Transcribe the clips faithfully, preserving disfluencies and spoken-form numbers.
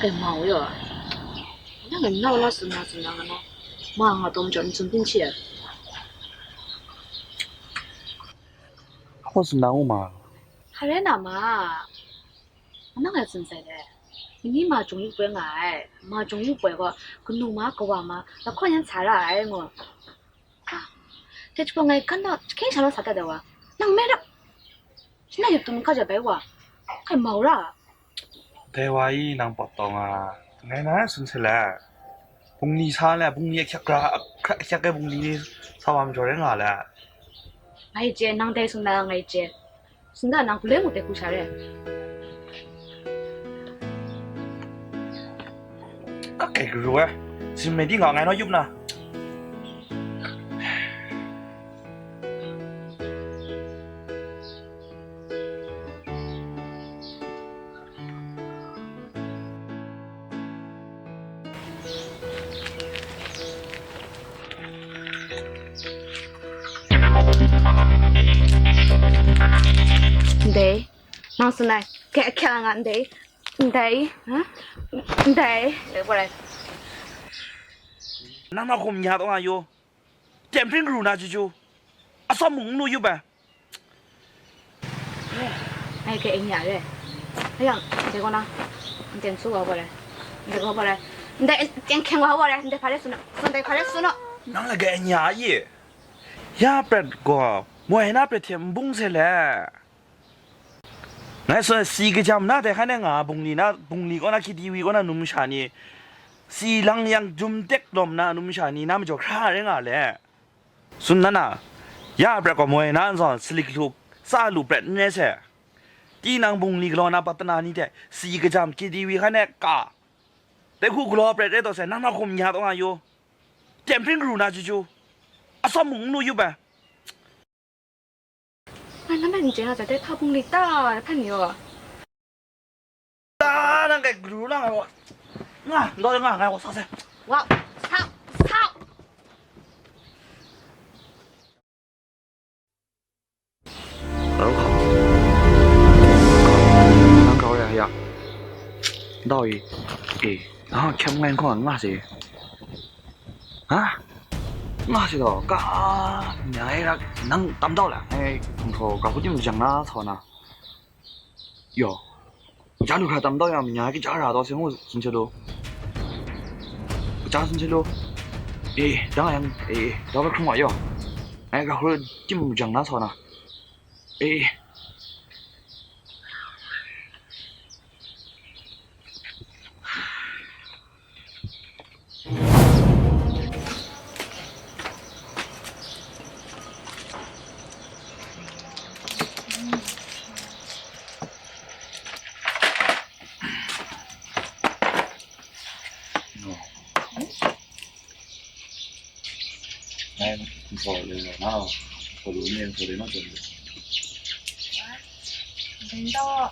E, mau yaw. Nang e nau la tsun na tsun na nga na. Ma nga taw majaw n tsun byin hte. Hpa tsun na ngu ma? Hpa rai na ma. Nang e tsun sai de. Ni ma jung yu poi nga ai. Ma jung yu poi gaw, kanu ma, kawa ma, lahkawng yan sa ra ai ngu. Ah, dai hte gaw ngai kan da hkying sha na sa dat ai wa, nang me ra. Shi na yup tum hka jat bai wa, hkai mau ra. Dai wa i nang pawt taw nga, ngai na tsun sai le, bungli sa le, bungli ahkyak ra, ahkyak ai bungli sa wa majaw rai nga le. Ngai chye, nang dai tsun na ngai chye. Sunda nang kuleng u te hku sha re. Ka kai garu ai. Sin mai di nga ngai naw yup na. Ndai, nang tsun ai, ke ahkyak nga ndai, ndai, ha? Ndai, ndai, wa rai. Nang na hkum nya taw nga yu. Teng hpring garu na chyu chyu. Atsawm mung n lu yup ai. Ngai ke nya re. Ayang, ndai gaw na, n teng su wa wa re. Ndai gaw wa re. Ndai teng hkyeng wa wa re. Ndai hpa re tsun, ndai hpa re tsun. Nang la ke nya ye. Ya prat gaw, moi na prat hte n bung se le. Ngai tsun, si kajam na dai hkan e nga, bungli na, bungli kaw na, K T V kaw na numsha ni, si lang yang jum tek lawm na numsha ni, na majaw hkra rai nga le. Tsun na na, ya prat gaw moi na nzawn, salik hluk, tsa lu prat n rai se. Tinang bungli galaw na patana ni hte, si kajam K T V hkan e ka. Dai hku galaw prat rai taw sai, nang na hkum nya taw nga yu. Teng hpring garu na chyu chyu. Atsawm mung n lu yup ai. Ngai na myen n chye nga jat, dai hpa bungli ta, dai hpa ni gaw. Ta nang kai garu na ngai gaw. Nga, n taw nga, ngai gaw sa sai. Wa, sa, sa. Rau hkau. Nang kau ya, ya. Dau i. E, ah, hkyam ngai hkawng nga se. Ha? Nga se gaw, ka, ngai rak nang tam dau la, ngai hkum hpraw grau hku tim jang na sa na. Yaw, kaja lu hkra tam dau yang, manya kaja ra dau se ngu, tsun hte lu. Kaja tsun hte lu. E, dang yang, e, e, dau hkra hkrung wa yaw. Ngai grau hku tim jang na sa na. E. Ngai n hpaw le na, n hpaw lu ni, n hpaw le na, n hpaw le. Ding dau,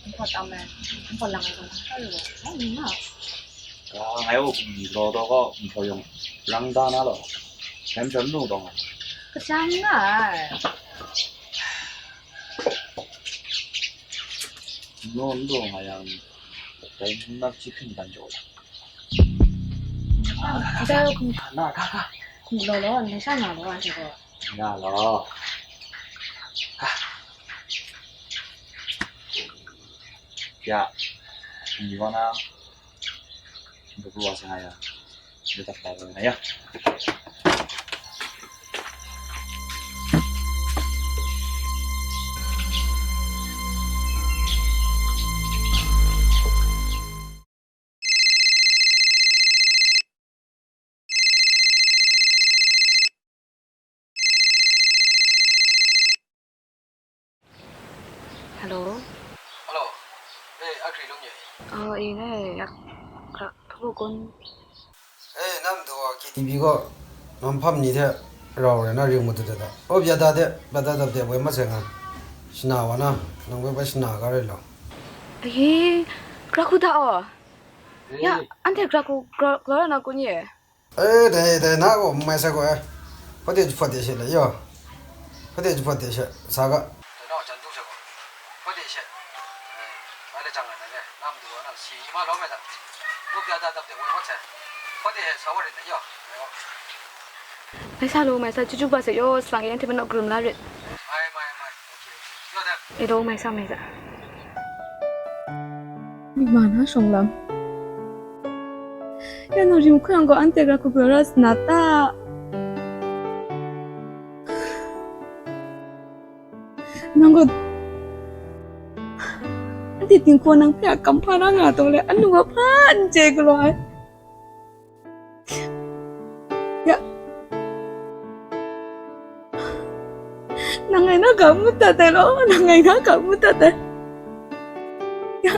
n hpaw tam ai, n hpaw lang ai gaw, n hpaw lu ai, ngai n na. Ka ngai u hkum ni galaw taw gaw, n hpaw yawng rang da na law, hkyen hkyen nu taw nga. Ka chyam nga ai. N nu n lu nga yang, dai n na hpyi hpring dan jaw ai. Ndai hkum, na, ga, ga. Hkum law law, ndai sha nga law, anhte gaw. Nga law. Ga. Ya. Ni wa na. Ni wa sa ya. Ni ta fa na ya. Hello. Hello. Eh, akri lung ye. Oh, eh, ne, yak, ka, ka kun. Eh, nam do wa ki. Ibi ko, nam pham ni the, rau re na ring mu tu da. Oh, bya da de, bya da da de, wai ma se nga. Shina wa na, nang wai ba shina ga re lo. Ayi, kra ku da o. Ya, anhte kra ku, kra, kra na kun ye. Eh, dai, dai, na gaw n mai sai gaw, eh. Hpawt de jahpawt de she le, yaw. Hpawt de jahpawt de she, sa ga. Dai, na gaw jan du sai gaw. Hpawt de she. Eh, mai le jang ai na le, na madu gaw nang si ma lawm ai ta. Mai sa law, mai sa, chyeju kaba sa yaw, salang e, anhte majaw karum la rit. Mai, mai, mai. Okay, okay. Yaw dat. E law, mai sa, mai sa. Mima na shawng lam. Ya nang rim hkun yang gaw, anhte gara hku galaw ra sa na ta? Nang gaw, anhte dinghku nang hpe a kamhpa na nga taw le, anu gaw hpa n chye galaw ai. Ya, nang ngai na ga ngut dat ai law, nang ngai na ga ngut dat ai. Ya,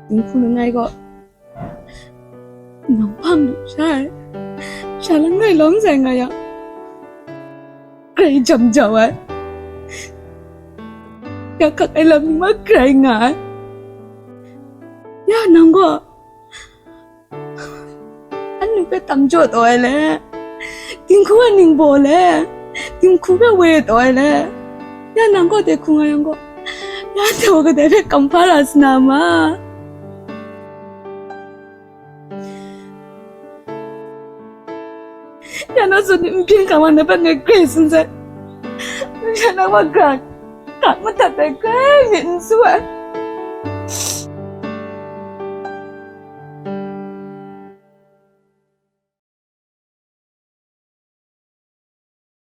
dinghku nang ngai gaw, nang hpang lu sha ai, sha langai lawm sai nga yang, grai jam jau ai, ya hkak ai lam ni ma grai nga ai. Ya nang gaw, anu hpe tam jaw taw ai le, dinghku a ningbaw le, dinghku hpe woi taw ai le, ya nang gaw de hku nga yang gaw, ya daw kadai hpe kamhpa ra sa na ma? Ya na tsun n byin ga ma, na hpe ngai grai tsun sai. Ya na wa ga, ga madat ai grai myit n su ai.